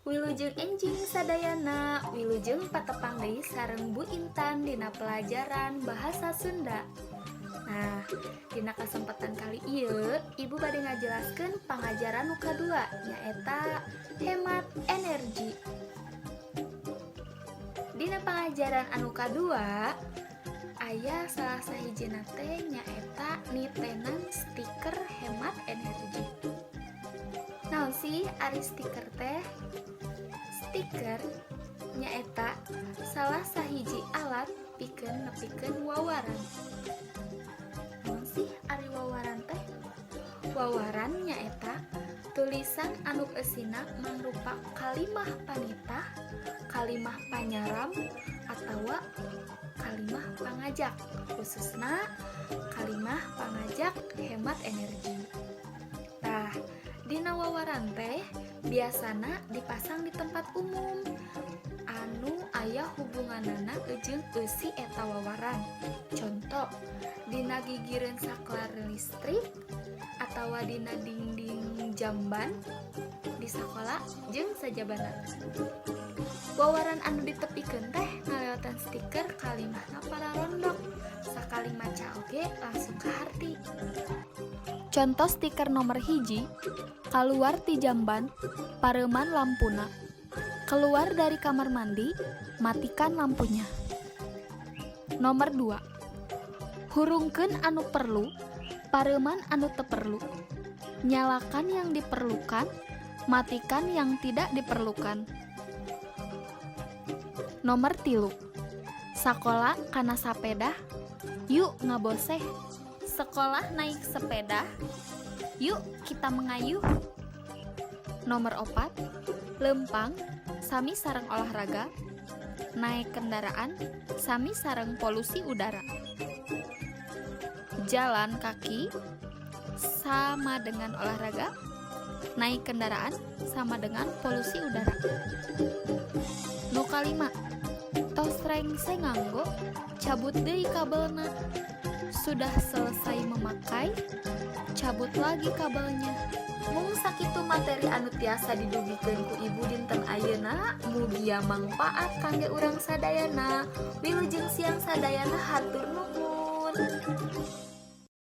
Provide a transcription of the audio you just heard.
Wilujeng enjing sadayana, wilujeng patepang deui sareng Bu Intan dina pelajaran Bahasa Sunda. Nah, dina kesempatan kali ieu Ibu bade ngajelaskeun pangajaran nu kadua, nyaeta hemat energi. Dina pangajaran anu kadua aya salah sahijina teh nyaeta nitenan stiker hemat energi. Naon sih ari stiker teh? Stiker nyaeta salah sahiji alat pikeun nepikeun wawaran. Naon sih ari wawaran teh? Wawaran nyaeta tulisan anu eusina mangrupa kalimah panitah, kalimah panyaram, atawa kalimah pangajak, khususna kalimah pangajak hemat energi. Tah, dina wawaran teh biasana dipasang di tempat umum anu aya hubunganana jeung eusi eta wawaran. Contoh, dina gigireun saklar listrik atawa dina dinding jamban di sakola jeung sajabana. Wawaran anu ditepikeun teh ngalewatan stiker, kalimahna pararondok, sakali maca oge langsung kaharti. Contoh stiker nomor 1, kaluar ti jamban, pareuman lampuna. Keluar dari kamar mandi, matikan lampunya. Nomor 2, hurungkeun anu perlu, pareuman anu teu perlu. Nyalakan yang diperlukan, matikan yang tidak diperlukan. Nomor 3, sakola kana sapeda, yuk ngaboseh. Sekolah naik sepeda, yuk kita mengayuh. Nomor 4, leumpang sami sareng olahraga, naik kendaraan sami sareng polusi udara. Jalan kaki sama dengan olahraga, naik kendaraan sama dengan polusi udara. Nu kalima, tos rengse nganggo, cabut deui kabelna. Sudah selesai memakai, cabut lagi kabelnya. Mung sakitu materi anu tiasa didugikeun ku Ibu dinten ayeuna, mugia mangpaat kangge urang sadayana. Wilujeng siang sadayana, hatur nuhun.